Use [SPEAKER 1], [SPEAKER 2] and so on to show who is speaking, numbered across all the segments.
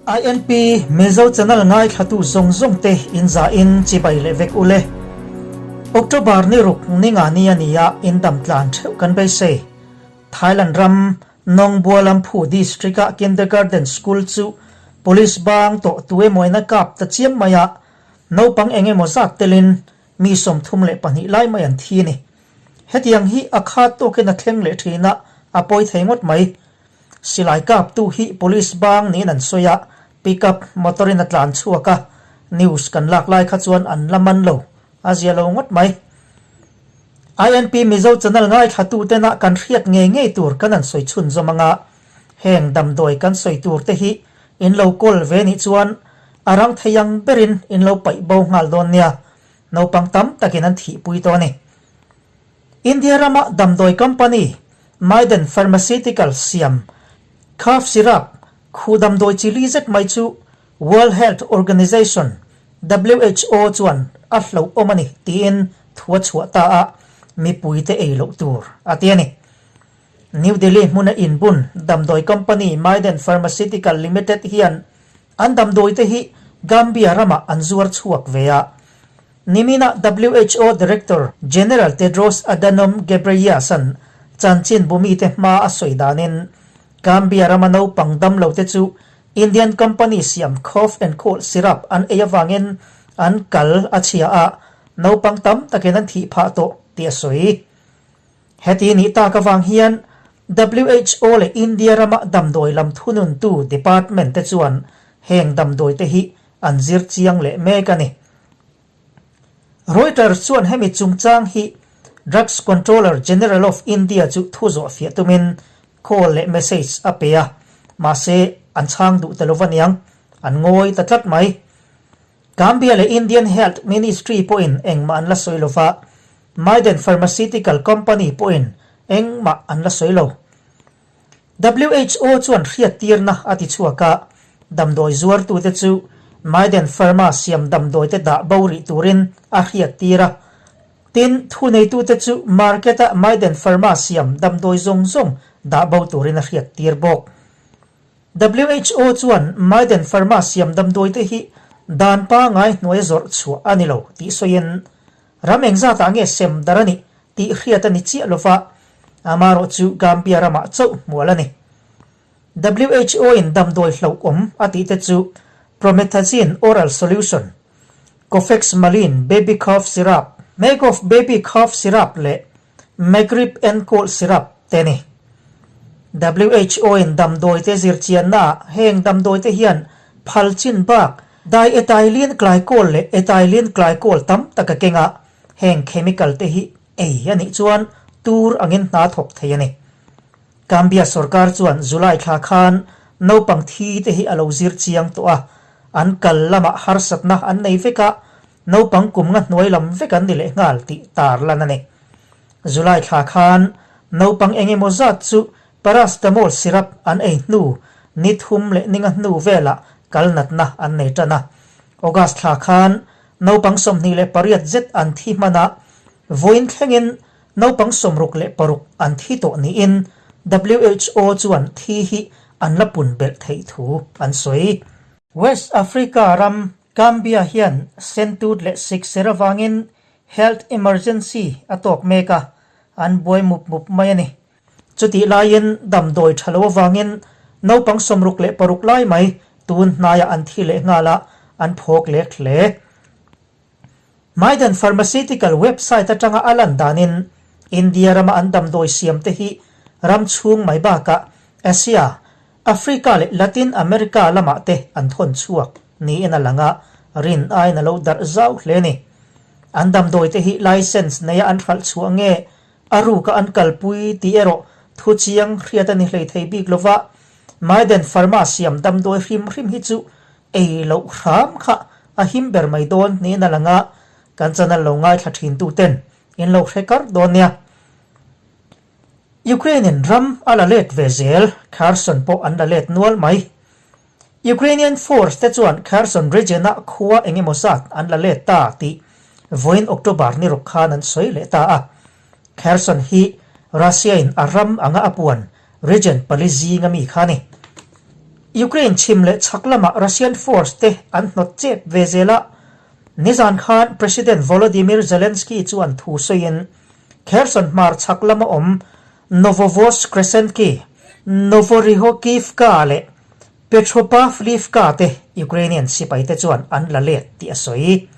[SPEAKER 1] INP Mizo channel ngaithlatu zawng zawng te in za in chibai leh vek ule. October ni ruk ni nga ni a ni a in dam tlan theuh kan beisei. Thailand ram Nong Bua Lamphu district a kindergarten school chu police bang tawh tu emaw in a kap ta chiam mai a, naupang eng emaw zat telin mi 32 lai mai an thi a ni. Hetiang hi a khat tawkin a thleng leh thin a, a pawi thei ngawt mai. Silai kaptu hi police bang niin an sawi a, pickup motor in a tlan chhuak a, news kan lak lai kha chuan an la man lo, a zia lo ngawt mai. INP Mizo channel ngaithlatu tena kan hriat ngei ngei tur kan an sawi chhun zawm anga, heng damdawi kan sawi tur te hi in lo kawl ve nih chuan a rang thei ang berin in lo paih bo nghal dawn nia, naupang tam takin an thihpui tawh a ni. India rama damdawi company Maiden Pharmaceutical siam cough syrup khu damdawi chi li zet mai chu World Health Organization, who, chuan a hlauhawm a ni tiin thu a chhuah ta a, mipuite ei loh tur a ti a ni. New Delhi hmuna inbun damdawi company Maiden Pharmaceutical Limited hian an damdawite hi Gambia ramah an zuar chhuak ve a. Nimina who Director General Tedros Adhanom Ghebreyesus-a'n chanchin bumite hma a sawi danin Gambia rama naupang damlote chu Indian company siam cough and cold syrup an ei avangin an kal a chhia a, naupang tam takin an thih phah tawh tih a sawi. Heti nih tak avang hian who leh India rama damdawi lam thununtu department te chuan heng damdawi te hi an zir chiang leh mek a ni. Reuters chuan hemi chungchang hi Drugs Controller General of India chu thu zawh fiah tumin call leh message a pe a, mahse an chhang duh ta lo aniang, an ngawi ta tlat mai. Gambia leh Indian Health Ministry pawhin engmah an la sawi lo va, Maiden Pharmaceutical Company pawhin engmah an la sawi lo. Who chuan hriattirna a ti chhuak a, damdawi zuartute chu Maiden Pharma siam damdawite dah bo rih turin a hriattir a. Tin, thuneitute chu market-a Maiden Pharma siam damdawi zawng zawng dah bo turin a hriattir bawk. Who chuan Maiden Pharma siam damdawite hi dan pangai hnuaia zawrh chhuah a ni lo tih sawiin, Ram engzatah nge sem dar a nih tih hriat a ni chiah lova, amarawh chu Gambia ramah chauh hmual a ni. Who in damdawi hlauhawm a tih te chu Promethazine oral solution, Kofexmalin baby cough syrup, Magof baby cough syrup leh Magrip and cold syrup te ni. Who in damdawi te zirchiannaah heng damdawi te hian phal chin bak diethylene glycol leh ethylene glycol tam tak a keng a, heng chemical te hi ei a nih chuan tur angin hna thawk thei a ni. Gambia sorkar chuan July thla khan naupang thi te hi a lo zir chiang tawh a, an kal lamah harsatna an nei vek a, Naupang kum nga hnuai lam vek an ni leh nghal tih tar lan a ni. July thla khan naupang eng emaw zat chu paracetamol syrup an ei hnu ni thum leh ni nga hnu velah kal natna an nei tan a. August thla khan naupang 28 zet an thi hman a, vawiin thlengin naupang 66 an thi tawh niin who chuan thi hi an la pun belh theih thu an sawi. West Africa ram Gambia hian sentut leh sikser avangin health emergency a tawk mek a, an buai mup mup mai a ni. Chutih laiin damdawi tha lo avangin naupang 66 lai mai tun hnaiah an thi leh nghal a, an phawk lek hle. Maiden Pharmaceutical website atanga a lan danin India rama an damdawi siamte hi ram chhung mai bakah Asia, Africa leh Latin America lamah te an thawn chhuak niin a lang a, rin aiin a lo darh zau hle a ni. An damdawi te hi license neia an hralh chhuah nge a ruka an kalpui tih erawh thu chiang hriat a ni hlei thei bik lova, Maiden Pharma siam damdawi hrim hrim hi chu ei loh hram kha a him ber mai dawn niin a lang a, kan channel lo ngaithla thin tu ten in lo hre kar dawn nia. Ukraine in ram a la let ve zel, Kherson pawh an la let nual mai. Ukrainian force te chuan Kherson region ah khua eng emaw zat an la let ta tih vawiin October ni ruk khan an sawi leh ta a. Kherson hi Russia in a ram anga a puan region pali zinga mi kha a ni. Ukraine chhim leh chhak lamah Russian force te an hnawt chep ve zel a, nizan khan President Volodymyr Zelensky chuan thu sawiin Kherson hmar chhak lama awm Novovoskresenki, Novoryhokivka leh Petropavlivka te Ukrainian sipaite chuan an la let tih a sawi.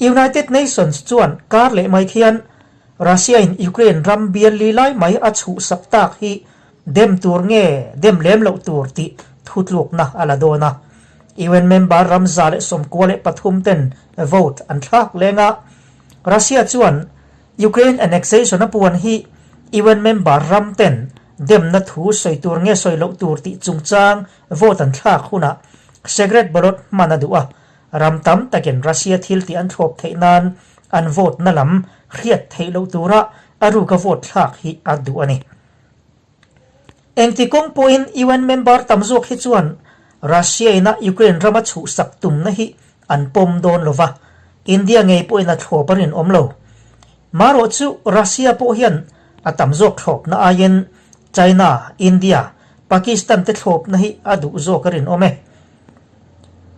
[SPEAKER 1] United Nations chuan kar leh mai khian Russia-in Ukraine ram bial li lai mai a chhuhsak tak hi dem tur nge dem lem loh tur tih thutlukna a la dawn a. UN member ram 193 ten vote an thlak leng a, Russia chuan Ukraine annexation a puan hi UN member ram ten demna thu sawi tur nge sawi loh tur tih chungchang vote an thlak hunah secret ballot hman a duh a, ram tam takin Russia thil tih an thlawp theih nan an vote na lam hriat theih loh tura a ruka vote thlak hi a duh a ni. Engti kawng pawhin UN member tam zawk hi chuan Russia ina Ukraine rama chhuhsak tumna hi an pawm dawn lo va, India ngei pawhin a thlawp a rinawm lo. Marawh chu Russia pawh hian a tam zawk thlawpna aiin China, India, Pakistan te thlawpna hi a duh zawk a rinawm e.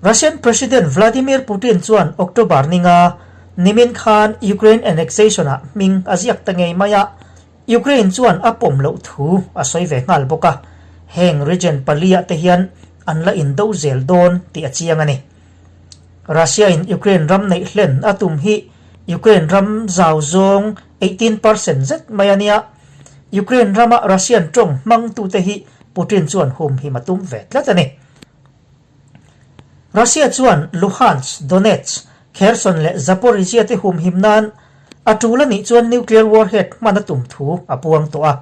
[SPEAKER 1] Russian President Vladimir Putin chuan October ninga nimin khan Ukraine annexation-ah hming a ziak ta ngei mai a, Ukraine chuan a pawm loh thu a sawi ve nghal bawk a, heng region paliah te hian an la indo zel dawn tih a chiang a ni. Russia-in Ukraine ram neih hlen a tum hi Ukraine ram zau zawng 18 percent zet mai a nia. Ukraine rama Russian tawng hmangtute hi Putin chuan humhim a tum ve tlat a ni. Russia chuan Luhansk, Donetsk, Kherson leh Zaporizhzhia te humhim nan a tul a nih chuan nuclear warhead hman a tum thu a puang tawh a.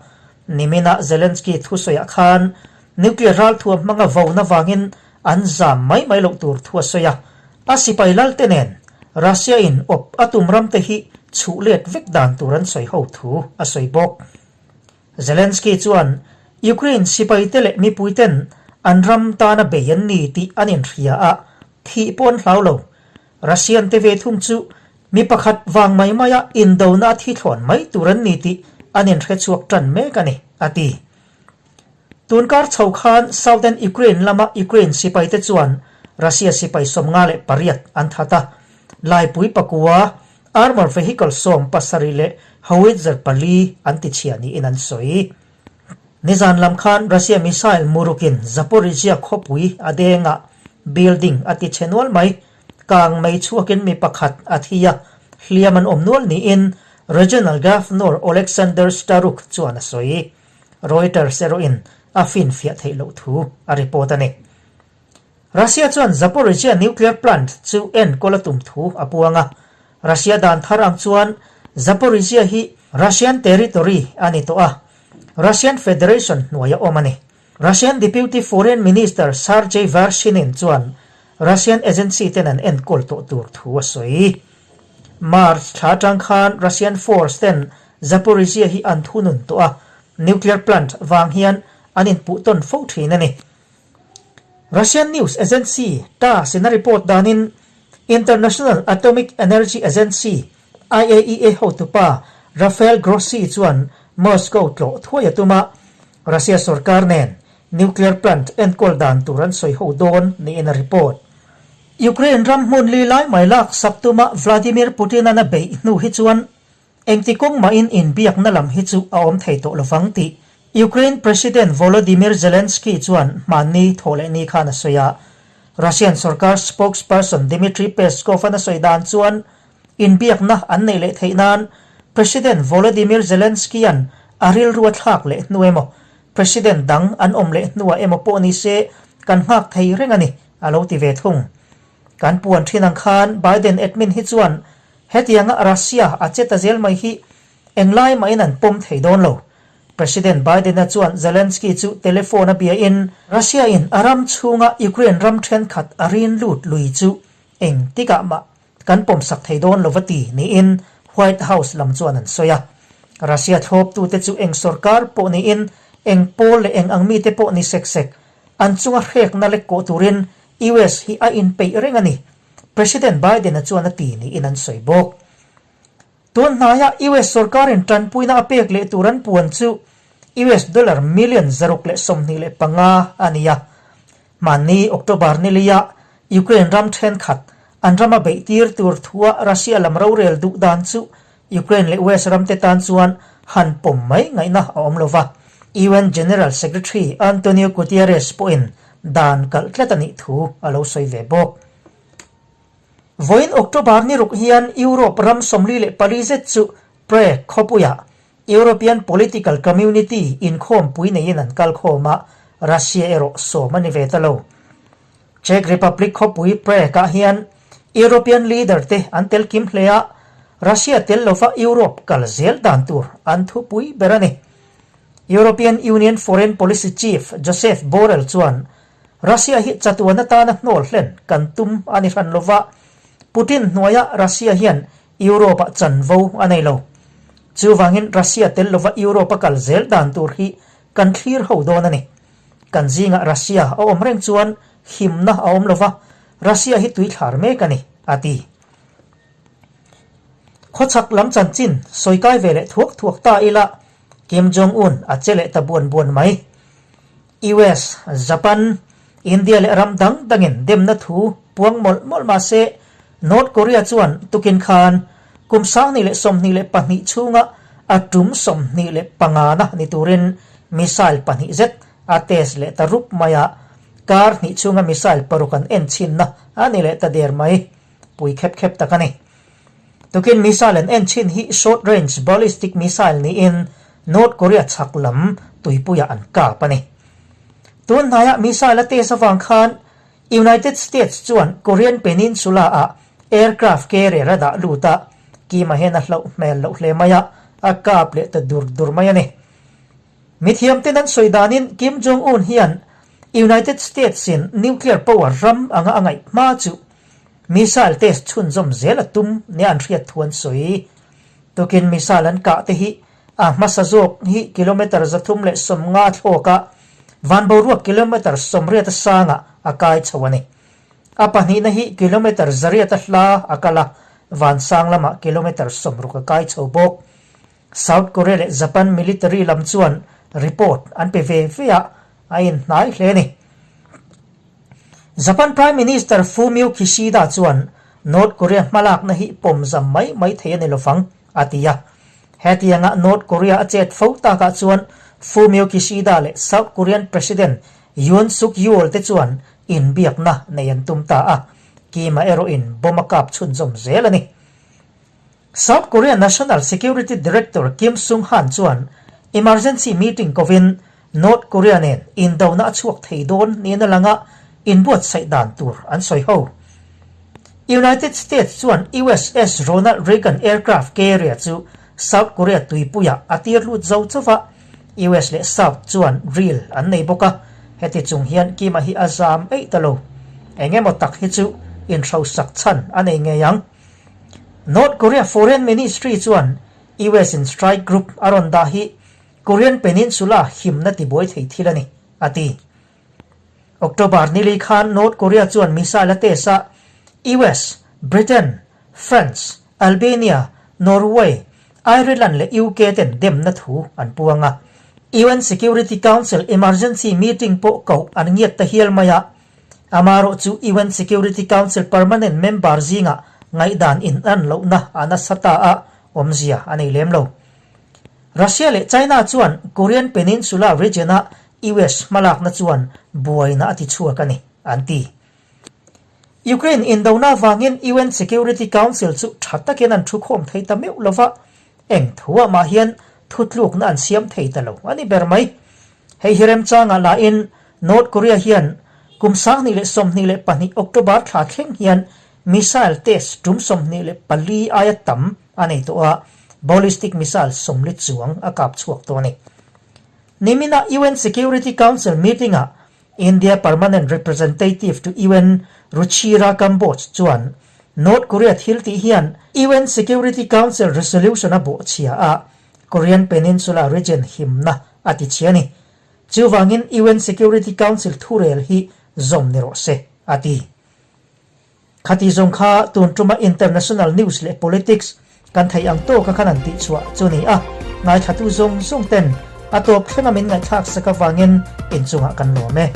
[SPEAKER 1] Niminah Zelensky thusawiah khan nuclear ralthuam hmanga vona vangin an zam mai mai loh tur thu a sawi a. A sipai lalte nen Russia in awp a tum ramte hi chhuh let vek dan tur an sawi ho thu a sawi bawk. Zelensky chuan Ukraine sipaite leh mipuiten an ram tana bei an ni tih an inhria a, thih pawh an hlau lo. Russian te ve thung chu mi pakhat vang mai maia indona a thi thlawn mai tur an ni tih an inhrechhuak tan mek a ni, a ti. Tunkar chho khan Southern Ukraine lama Ukraine sipaite chuan Russia sipai 58 an that a, laipui pakua Armour vehicle 17 leh howitzer pali an ti chhia niin an sawi. Nizan lam khan Russia missile murukin Zaporizhzhia khawpui a dengah building a ti chhe nual mai. Kang mei chhuakin mi pakhat a thi a, hliam an awm nual niin Regional Governor Oleksandr Starukh chuan a sawi. Reuters erawhin a finfiah theih loh thu a report a ni. Russia chuan Zaporizhzhia nuclear plant chu enkawl a tum thu a puang a. Russia dan thar ang chuan Zaporizhzhia hi Russian territory a ni tawh a, Russian Federation hnuaia awm a ni. Russian Deputy Foreign Minister Sergei Vershinin chuan Russian agency ten an enkawl tawh tur thu a sawi. March thla atang khan Russian force ten Zaporizhzhia hi an thunun tawh a, nuclear plant vang hian an inpuh tawn fo thin a ni. Russian news agency TASS in a report danin International Atomic Energy Agency, IAEA, hotupa Rafael Grossi chuan Moscow tlawh thuai a tum a, Russia sorkar nen nuclear plant enkawl dan tur an sawi ho dawn niin a report. Ukraine ram hmun li lai mai lak sak tuma Vladimir Putin-a'n a beih hnu hi chuan Engti kawng mahin inbiakna lam hi chu a awm thei tawh lovang tih Ukraine President Volodymyr Zelensky chuan hmanni thawhlehni khan a sawi a. Russian sorkar spokesperson Dmitry Peskov-a'n a sawi dan chuan inbiakna an neih leh theih nan President Volodymyr Zelensky-a'n a rilru a thlak leh hnu emaw, President dang an awm leh hnuah emaw pawh ni se kan nghak thei reng a ni, a lo ti ve thung. Kan puan thin ang khan Biden admin hi chuan Hetianga Russia a che ta zel mai hi englai mahin an pawm thei dawn lo. President Biden-a chuan Zelensky chu telephone a biain Russia-in a ram chhunga Ukraine ram thenkhat a rin lut lui chu eng tikah mah kan pawmsak thei dawn lo va ti niin White House lam chuan an sawi a. Russia thlawptute chu eng sorkar pawh niin eng pawl leh eng ang mite pawh ni sek sek an chunga hrekna lek kawh turin US hi a inpeih reng a ni. President Biden-a chuan a ti niin an sawi bawk. Tun hnaia US sorkarin tanpuina a pek leh tur an puan chu US dollar million 625 a ni a. Mahni October ni leia Ukraine ram thenkhat an rama beih tir tur thua Russia lam rorel duh dan chu Ukraine leh West ram te tan chuan han pawm mai ngaihna a awm lo va. UN General Secretary Antonio Guterres pawhin dan kalh tlat a nih thu a lo sawi ve bawk. Vawiin October ni ruk hian Europe ram 44 zet chu Prague khawpuiah European Political Community inkhawmpui neiin an kal khawm a, Russia erawh sawm a ni ve ta lo. Czech Republic khawpui Prague-ah hian European leader te an tel kim hle a, Russia tel lova Europe kal zel dan tur an thupui ber a ni. European Union Foreign Policy Chief Josep Borrell chuan Russia hi chatuan atana hnawl hlen kan tum a ni hran lova, Putin hnuaia Russia hian Europe-ah chanvo a nei lo. Chuvangin Russia tel lova Europe a kal zel dan tur hi kan thlir ho dawn a ni. Kan zingah Russia a awm reng chuan himna a awm lova, Russia hi tuithlar mek a ni, a ti. Khawchhak lam chanchin sawi kai ve leh thuak thuak ta ila, Kim Jong-un a che leh ta buan buan mai. US, Japan, India leh ram dang dangin demna thu puang mawlh mawlh mah se, North Korea chuan tukin khan kum 2022 chhunga a tum 25 na ni turin missile pahnih zet a test leh ta rup mai a, kar hnih chhunga missile paruk an en chhinna a ni leh ta der mai. Pui khep khep tak a ni. Tukin missile an en chhin hi short range ballistic missile niin North Korea chhak lam tuipuiah an kap a ni. Tun hnaiah missile a test avang khan United States chuan Korean Peninsula-ah aircraft carrier a dah lut a, Kim-a hian a hlauh hmel loh hle mai a, a kap leh ta dur dur mai a ni. Mithiamten an sawi danin Kim Jong-un hian United States-in nuclear power ram anga a ngaih hma chu missile test chhunzawm zel a tum nia an hriat thu an sawi. Tukin missile an kah te hi a hmasa zawk hi kilometre 350 thlawk a, van boruak kilometre 80 a sangah a kai chho a ni. A pahnihna hi kilometre 800 a hla a kal a, van sang lamah kilometre 60 a kai chho bawk. South Korea leh Japan military lam chuan report an pe ve ve a, a inhnai hle a ni. Japan Prime Minister Fumio Kishida chuan North Korea hmalakna hi pawmzam mai mai thei a ni lovang, a ti a. Hetianga North Korea a chet fo takah chuan Fumio Kishida leh South Korean President Yoon Suk Yeol te chuan inbiakna nei an tum ta a, Kim-a erawhin bomb a kap chhunzawm zel a ni. South Korea National Security Director Kim Sung-han chuan emergency meeting kovin North Korea nen indona a chhuak thei dawn niin a lang a, inbuatsaih dan tur an sawi ho. United States chuan USS Ronald Reagan aircraft carrier chu South Korea tuipuiah a tir lut zo chauh a, US leh South chuan drill an nei bawk a, heti chung hian Kim-a hi a zam eih ta lo. Eng emaw tak hi chu inhrosak chhan a nei ngei ang. North Korea Foreign Ministry chuan US in strike group a rawn dah hi Korean Peninsula himna tibuai thei thil a ni, a ti. October nili khan North Korea chuan missile a test a, US, Britain, France, Albania, Norway, Ireland leh UK ten demna thu an puang a. UN Security Council emergency meeting pawh koh an ngiat ta hial mai a, Amarawh chu UN Security Council permanent member zingah ngaihdan inan lohna a nasa ta a, awmzia a nei lem lo. Russia leh China chuan Korean Peninsula region-a US hmalakna chuan buaina a tichhuak a ni, an ti. Ukraine indona avangin UN Security Council chu tha takin an thukhawm thei ta meuh lo va, eng thuah mah hian thutlukna an siam thei ta lo a ni ber mai. Hei hi remchangah lahin North Korea hian kum 2022 October thla thleng hian missile test tum 24 aia tam a nei tawh a, ballistic missile 40 chuang a kap chhuak tawh a ni. Nimina UN Security Council meeting-ah India Permanent Representative to UN Ruchira Kamboj chuan North Korea thil tih hian UN Security Council resolution a bawhchhia a, Korean Peninsula region himna a ti chhia a ni. Chuvangin UN Security Council thurel hi zawm ni rawh se, a ti. Khati zawng kha tun tuma international news leh politics kan theih ang tawka khan an tihchhuah chu ni a, ngaithlatu zawng zawng ten a tawp thlenga min ngaihthlak sak avangin inchungah kan lawm e.